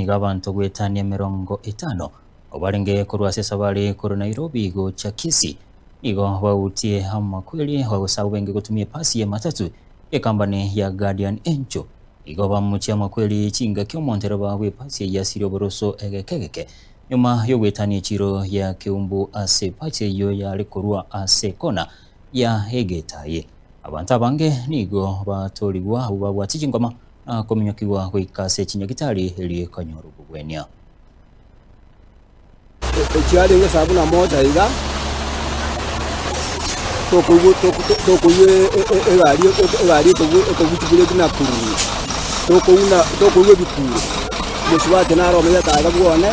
Nigo abanto goetania 50 abarenge korwa ase esabari korwa Nairobi gocha Kisii nigo bautie amakweri gose abwo benge gotumia epasi y'ematatu y'ekambani ya Guardian Angel. Nigo bamochia amakweri chingaki omontereba bw'epasi eyio asirie oboroso egeke egeke nyuma y'ogoetania echiro ya Keumbu ase epasi eyio yare korwa ase ekona ya egetayi. Abanto abange nigo batorigwa abwo babwate chingoma na kominyokigwa goika ase chinyagitari erio konyora obogwenia. Echiarenge saa buna moja iga, tokoigwa tokoigwa egari egari ekobuti breki na kururu, tokouna tokoigwa ebikuro, omosubati naro omenyete aiga bwone,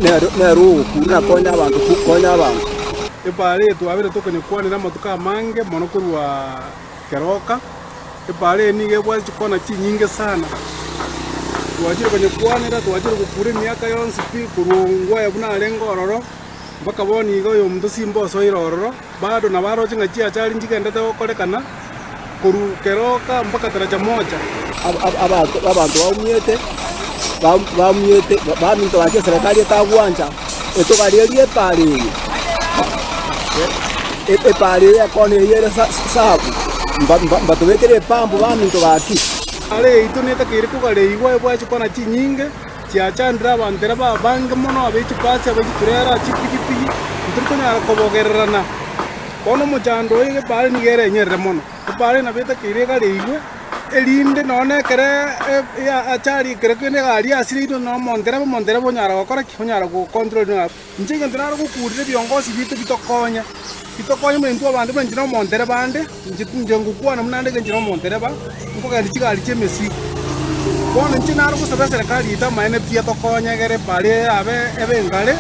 nere nere ogokura na konya abanto konya abanto. Epaara eye twabere tokonyekwanera amatuko amange mono korwa Keroka. Epaara eye nigo ebwate chikona chinyinge sana. Twachire konyekwanera, twachire gokura emiaka yonsi pi korwa ongwae buna arenge ororo, mpaka bono iga oyomonto simba osoire ororo, bado nabo aroche ng'a chiachari nchigendete gokorekana korwa Keroka mpaka Taracha Moja. Abanto baumiete, baumiete, baminto gaki eserekari etagwancha, etogarerie epaara eye, epaara eye ekona eye ere sabu, mbatobekere epampu baminto gaki. Epaara yaito netakeire kogareigwa ebwate chikona chinyinge, chiachandire abanto ere abange mono, abe chibasi, abe chiturera, chipigipigi, ntori konyara kobogererana. Bono omochando oyo epaara nigo ere enyerere mono. Epaara eye nabo etakeire egareigwe, erinde nonya na ekere achari ekero kende egari yasireirwe nonya omontereba, omontereba onyara gokora ki? Onyara gocontrol. Inche egento nare gokurera ebiongosi biaito bitokonye, bitokonye buna intwe abanto buna inche na omontereba ande, inche inche ngokwana buna ande inche na omontereba, nkogenda chigari chi'emesigo. Bono inche nare gosaba eserekari yaito amaene pi etokonye egere epaara eye yabe ebe engare.